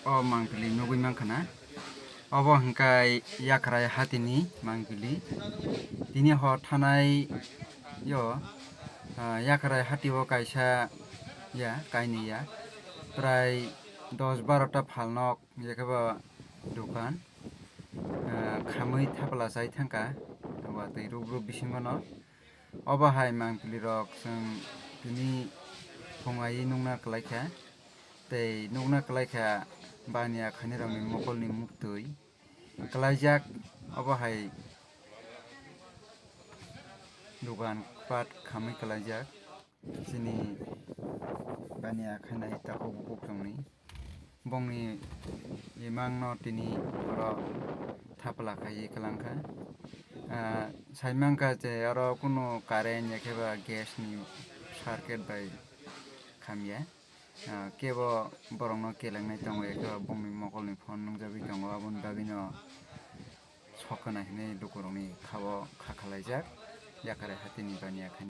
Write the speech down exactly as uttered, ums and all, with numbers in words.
O mangpili nugwi mankha na? Obo hwnkhe Yakrai hatini mangpili. Tini hor thanai yo, ah, Yakrai hatio kaisa ya, kainwi ya. Prai dos baro ta phalnok, yakhe ba dukan. Ah, khamwi thapla chai thangkha, watwi ruk ruk bisingo no. Obo hai mangpili rok chwng tini phungai nukna kwlai kha, tei nukna kwlai kha baniya khainai rokni mokolni muktwi kwlaijak. Obo hai dukan pat khamwi kwlaijak. Chini baniya khainai takhuk bukhuk tongni. Bongni imangno tini oro thapla khaiwi kwlangkha. Ah, saimangkha je oro kunu current yakhe ba gas ni circuit bai khamya. Ah, kebo borokno kelengnai tongo, yakhe ba bongni mokolni phone nungjagwi tongo, aboni bagwino sok khna hinwi lukurokni khao kha khalaijak, Yakrai hatini baniya khainai.